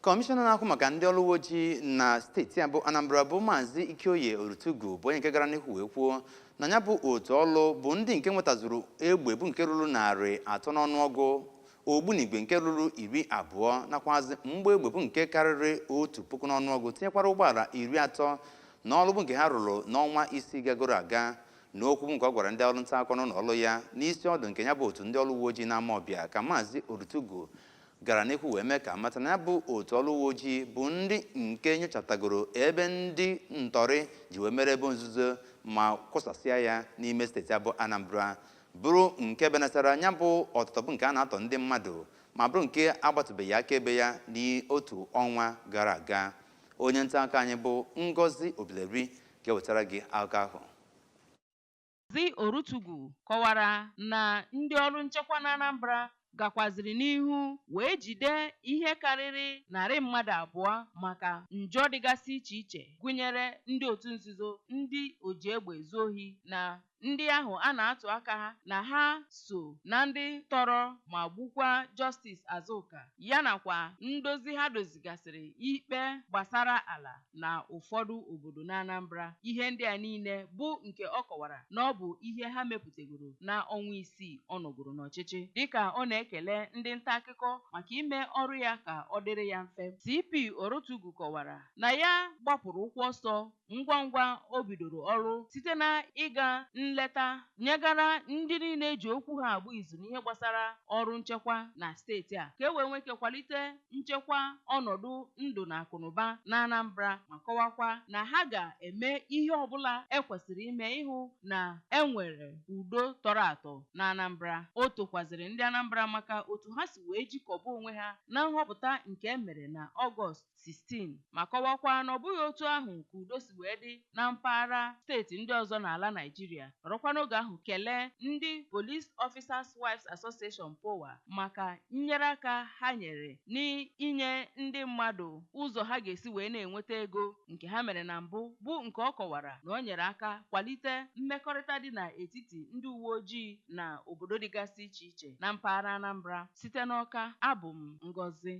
Kọmishọna na-ahụ maka ndị ọrụ uwe ojii na steeti a bụ Anambra, bụ Maazị Ikeoye Orutugu, bụ onye nke gara n'ihu wee kwuo na ya bụ otu ọlụ bụ ndị nke nwetazuru egbe bụ nke ruru 300 n'ọnụọgụ, ogbunigwe nke ruru 20, nakwazi mgbọ egbe bụ nke karịrị 1000 n'ọnụọgụ, tinyekwara ụgbọala 30 na ọrụ bụ nke ha rụrụ n'ọnwa 6 gagoro aga. N'okwu bụ nke ọ gwara ndị ọrụ nta akụkọ n'ụlọ ọrụ ya n'isi ọdụ nke ya bụ otu ndị ọrụ uwe ojii n'Amawbịa, ka Maazị Orutugu gara n'ihu wee mee ka mata na ya bụ otu ọrụ uwe ojii bụ ndị nke nyochapụtagoro ebe ndị ntọrị ji wee mere ebe nzuzo ma kwụsasịa ya n'ime steeti abụ Anambra, bụrụ nke benatara ya bụ ọtụtụ bụ nke a na-atọ ndị mmadụ, ma bụrụ nke agbatụbeghị akaebe ya n'otu ọnwa gara aga. Onye nta akụkọ anyị bụ Ngozi Obileri ga-ewetara gị akụkọ ahụ. Maazị Orutugu kọwara na ndị ọrụ nchekwa na Anambra gakwaziri n'ihu wee jide ihe karịrị 200 maka njọ dịgasị iche iche, gụnyere ndị otu nzuzo, ndị oji egbe ezu ohi na ndị ahụ a na-atụ aka ha na ha so na ndị tọrọ ma gbukwa Justice Azuka, ya nakwa ndozi ha dozigasịrị ikpe gbasara ala na ụfọdụ obodo na Anambra. Ihe ndị a niile bụ nke ọ kọwara na ọ bụ ihe ha mepụtagoro na ọnwa 6 ọ nọgoro n'ọchịchị. Dịka ọ na-ekele ndị nta akụkọ maka ime ọrụ ya ka ọ dịrị ya mfe, CP Orutugu kọwara na ya gbapụrụ ụkwụ ọsọ ngwa ngwa o bidoro ọrụ site na ịga nleta nyegara ndị niile eji okwu ha agba izu n'ihe gbasara ọrụ nchekwa na steeti a, ka e wee nwee ike kwalite nchekwa ọnọdụ ndụ na akụnụba na Anambra, ma kọwakwa na ha ga-eme ihe ọbụla ekwesịrị ime ịhụ na enwere udo tọrọ atọ na Anambra. O tokwaziri ndị Anambra maka otu ha si wee jikọba onwe ha na nhọpụta nke e mere na Ọgọst 16, ma kọwakwa na ọ bụghị otu ahụ ka udo si wee dị na mpaghara steeti ndị ọzọ n'ala Naịjirịa. Nọrọkwa n'oge ahụ kelee ndị Police Officers Wives Association, POWA, maka nyere aka ha nyere n'inye ndị mmadụ ụzọ ha ga-esi wee na-enweta ego nke ha mere na mbụ, bụ nke ọ kọwara na ọ nyere aka kwalite mmekọrịta dị n'etiti ndị uwe ojii na obodo dịgasị iche iche na mpaghara Anambra. Site n'Ọka, abụ m Ngozi.